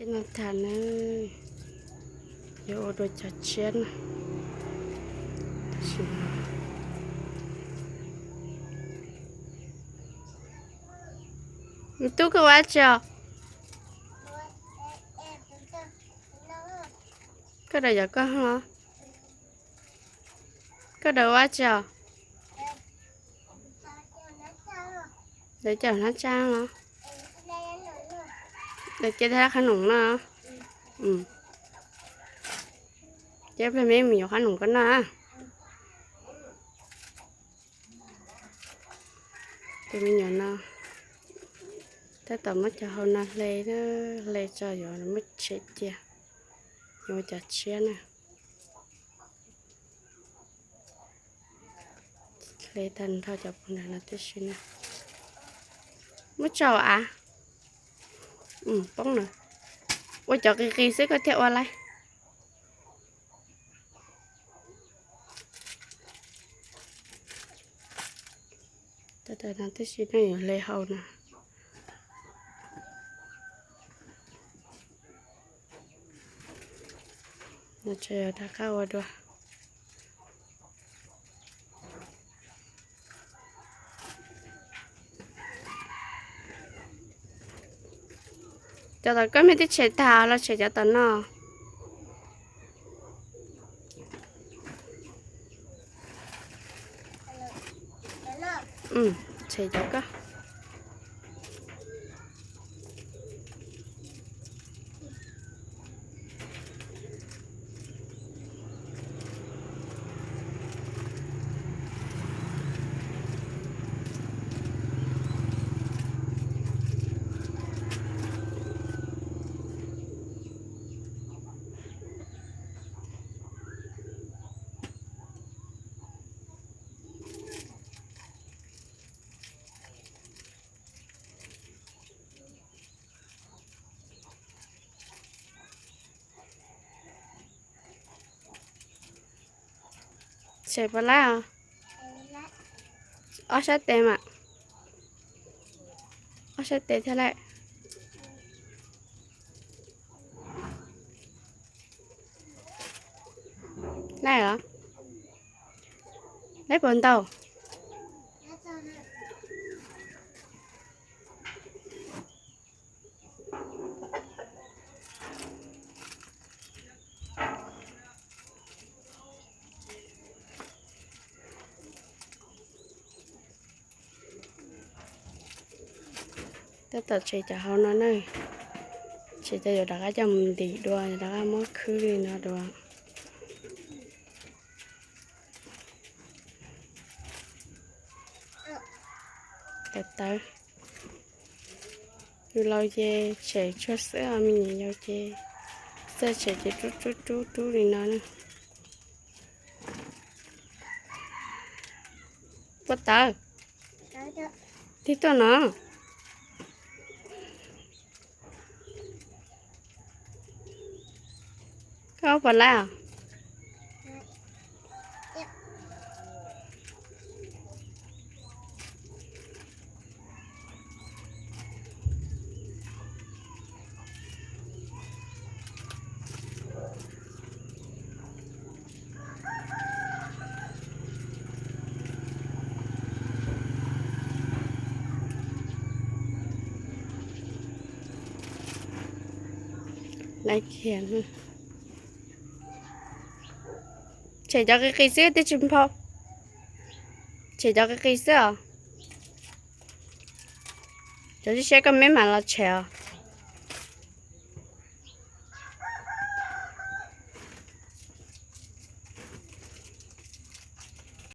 Tej no tag na, yuav ua dua cov tshiab na. Me tub, koj ua dab tsi os? Koj daws yam koj ho. Koj daws ua dab tsi os? Daws cov hnab tsab los? Daws cia thab qhob noom no. Ces ib pliag me mus yuav qhob noom koj noj. Tus me nyuam no tab tom muab cov hau no hle, hle tso yuav muab tshem cia, yuav ua cov tshiab na. Hle tag nrho cov puag nram no tib si na. Muab tso av. Poob na. Ua cov qis qis xwb koj thiaj ua laib. Tib si no yuav hle hau na. Rov qab ua dua. Cov tom koj me twb tshem tag los tshem cov tom no? Tshem cov koj. Tshem puas laib os? Ob sab tes mas. Ob sab tes thiaj laib. Laib los? Laib puas ntau? Tab tom tshem cov hau no na. Tshem cov yuav rov qab coj mus ntim dua, rov qab muab khwb li no dua. Tawv tawv. Yus laus ces tshem tshuaj xwb os, me nyuam yaus ces txawj tshem ces rub rub rub rub li no na. Puas tawv? Tig tuaj no. Koj puas laib os? Laib kiag. Tshem cov qis qis xwb twb tsis nphau. Tshem cov qis qis xwb os. Cov siab siab koj meb mam los tshem os.